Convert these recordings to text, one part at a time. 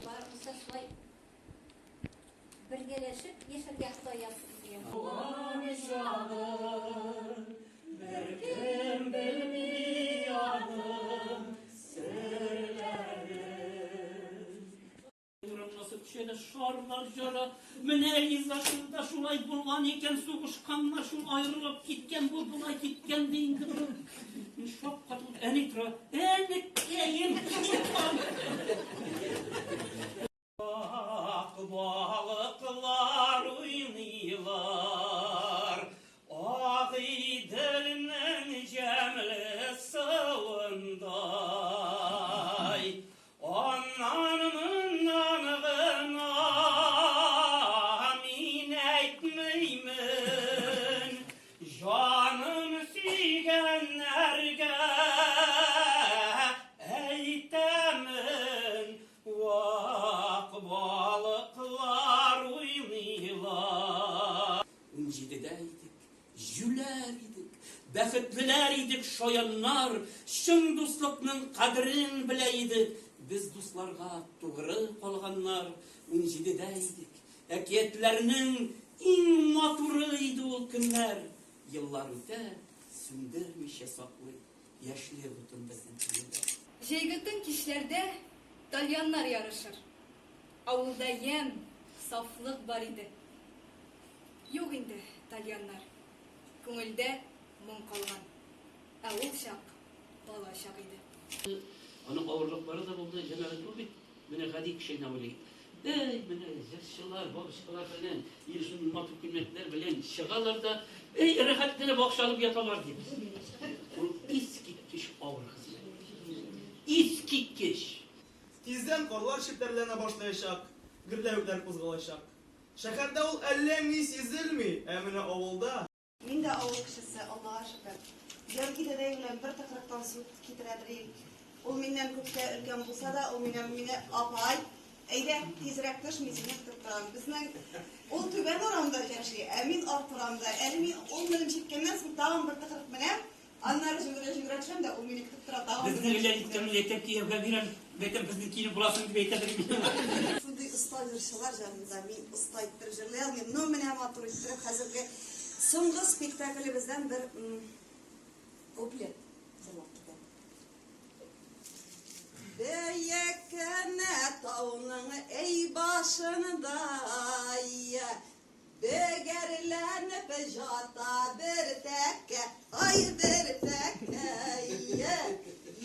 Барыбыз да шулай бергәләшеп яшәргә Ходай язсын дигән. Беркем белми аның серләрен. Урамнасы төшә шарлар җара. Менә Лиза шунда шулай булган икән, сугышканнар, шул аерылып киткән, бу болай киткән ди инде бу. Мин шаккатып, әни тора. Әнекәем! Ак балыклар уйныйлар, Агыйделнең җәмле суындай. Аннан моннан гына мин әйтмимен, Җаным сөйгәннәргә әйтәмен, Вак балыклар уйныйлар. Унҗидедә идек, җүләр идек, бәхетлеләр идек, шаяннар, чын дуслыкның кадерен белә идек. Без дусларга тугры калганнар, унҗидедә идек. Әкиятләрнең иң матуры иде ул көннәр. Еллар үтә, сүндермичә саклый яшьлек утын безнең күңелдә. Җәйге тын кичләрдә тальяннар ярышыр. Авылда ямь, сафлык бар иде. Юк инде тальяннар. Күңелдә моң калган. Ә ул чак бала чак иде. Аның авырлыклары да булды, җәмәгать, ул бит менә гади кеше генә уйлый. Әй, менә җырчылар, бабочкалар белән, или шундый матур күлмәкләр белән чыгалар да, әй, рәхәтләнеп акча алып яталар дибез. Ул искиткеч авыр хезмәт. Искиткеч! Тиздән карлар челтәрләнә башлаячак, гөрләвекләр кузгалачак. Шәһәрдә ул әллә ни сизелми, ә менә авылда. Мин дә авыл кешесе, Аллага шөкер. Георгий дәдәй белән бер тыкрыктан су китерә дим. Ул миннән күпкә өлкән булса да, ул миннән мине апай, әйдә, тизрәк төш, мин сине көтеп торам. Безнең ул түбән урамда яши, ә мин арт урамда. Әле мин ул менеп җиткәннән соң тагын бер тыкрык менәм, Аннары җөгерә-җөгерә төшәм дә, ул мине көтеп тора, тагын Безне гелән иткән, мин әйтәм, кияүгә бирәм, әйтәм, безнең килен буласың дип әйтәдер миңа. Шундый оста җырчылар җанында мин оста иттереп җырлый алмыйм, но менә матур иттереп хәзерге соңгы спектаклебездән бер куплет җырлап китәм. Бөек кенә тауның эй башында, Бөгәрләнеп җата бер тәкә, ай бер тәкә,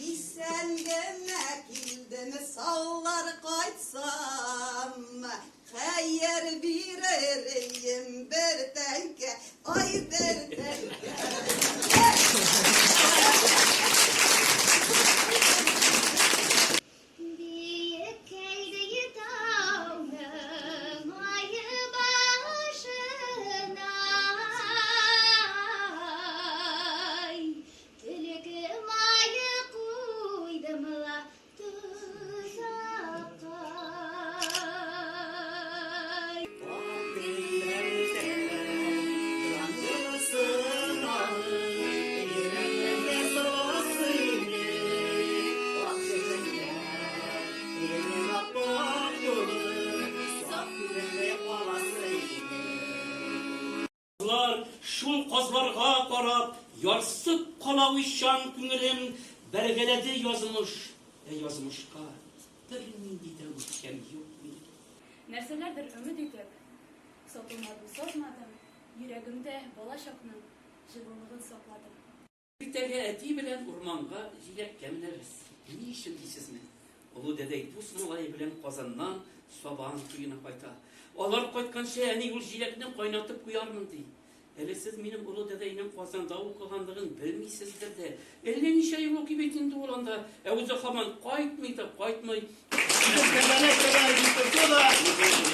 Исән генә килдем, саулар кайтсам, Хәер бирер ием бер тәңкә, ай бер тәңкә. Биеккәйде тауның ае башына, Төлке мае куйдым ла тозакка. Казлар, шул казларга карап, ярсып кала уйчан күңелем, бәргәләде язмыш, ә язмышка бернинди дә үпкәм юк минем. Нәрсәләрдер өмет итеп, сатылмадым, сатмадым, йөрәгемдә бала чакның җылылыгын сакладым. Иртәгә әти белән урманга җиләккә менәбез. Ни өчен дисезме? Олы дәдәй дус малае белән Казаннан Сабан туена кайта. Алар кайтканчы әни ул җиләкне кайнатып куярмын ди. Әле сез минем олы дәдәйнең Казанда укыганлыгын белмисездер дә. Әллә ничә ел укый бит инде ул анда, ә үзе һаман кайтмый да кайтмый. Тәбәнәк тәбәнәк дип торса да,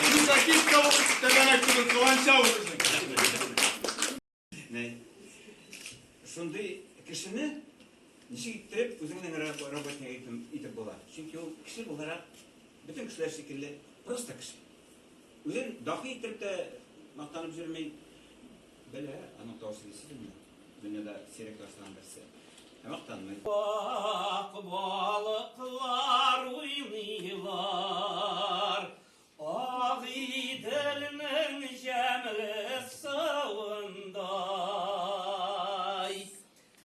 Мин тәбәнәк түгел, каланча ул безнең. Менә шундый кешене ничек иттереп үзеңнең работник итеп була? Чөнки ул кеше буларак бөтен кешеләр шикелле просто кеше. Үзен дахи иттереп тә мактанып йөрми. Белә, аның тавышы ишетелми. Дөньяда сирәк тавышларның берсе. Ә мактанмый. Ак балыклар уйный.